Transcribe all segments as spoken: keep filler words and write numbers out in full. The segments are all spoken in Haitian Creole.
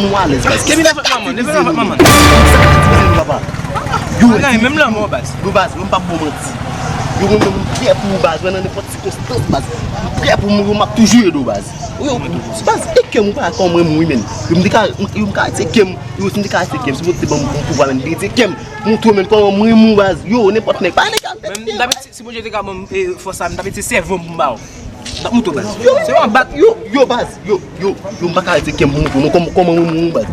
Mwen alèz, baz. Kèmi nan vant manman, leve nan vant manman. Sa ka divize nou, papa. Yo, menm lanmò, baz. Yo, baz, mwen pa bon manti. Yo, mwen menm, mwen prè pou ou, baz. Mwen nan nenpòt sikonstans, baz. Mwen prè pou mouri, m ap toujou ede w, baz. Yo, baz, e kè m ou pa kòman mwen mouri, menm. Yo, m te ka, yo, m ka rete kè m. Yo, si m te ka rete kè m, si Bondye te ban m pouvwa, menm, m te rete kè m. Montre w, menm, kòman mwen mouri, baz. Yo, nenpòt nèg. Pa nèg ap fè kè m. Si Bondye te ka ban m, e, fòs sa, m t ap mete sèvo m pou m ba w. M t ap moutre w, baz. Yo, se yon bat. Yo, yo, baz, yo, yo, yo, m pa ka rete kè m pou moutre w non, kòman, kòman mwen mouri, baz.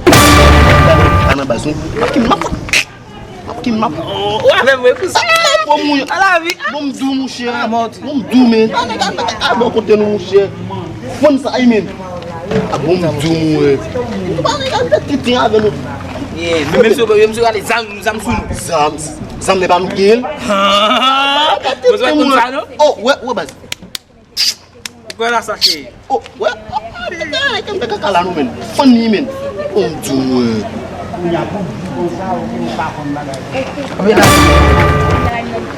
Pa nan baz, non. M ap kidnap, m ap kidnap. Ou avè mwen pou sa. Pou mwen. A lavi. Bon, m di w, monchè. Bon, m di w, men. A bon kote nou, monchè. Fòn sa, men. A bon, m di w, mwen. Ou pa nèg ap fè tenten avè nou. Yeah, men menm si, menm si w gade zam, zam sou nou. Zam, zam, men pa nou ki gen l. Mwen sou konn sa, non? Oh, wè, wè, baz. Ou kwè la sa cheri? Oh, wè. Kaka la nou, men. Funny, men. Oh, m di w, wè.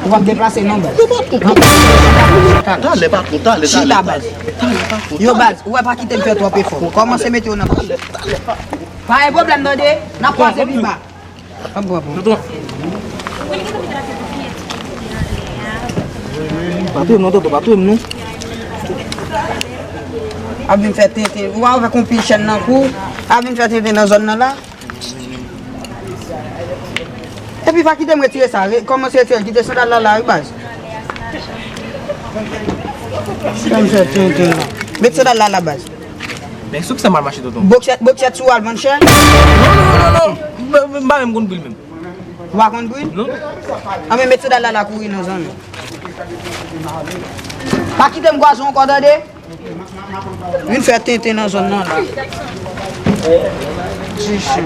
Ou p ap deplase non, baz. Talè, patwon, talè, talè, talè. Yo, baz, ou wè pa kite m fè twòp efò. Kòmanse mete yo nan machin. Pa gen pwoblèm, tande? N ap kwaze pi ba. Ap bwè pou. Tonton. Pa touye m non, tonton, pa touye m non. Ap vin fè tenten. Ou pa wè konpil chèn nan kou. Ap vin fè tenten nan zòn nan la. Epi pa kite m retire sa. Re-, kòmanse retire l. Kite sandal la la, wi, baz. Kòmanse tenten la. Met sandal la la, baz. Men sou ki sa m al mache, tonton? Bokchèt, bokchèt sou al vann chè? Non, non, non, non, non. M, m, m pa menm konn pri l menm. Ou pa konn pri l? Non. Anben, met sandal la la kouri non, zanmi. Pa kite m kwaze w ankò, tande? Vin fè tenten nan zòn nan la. Ti chen.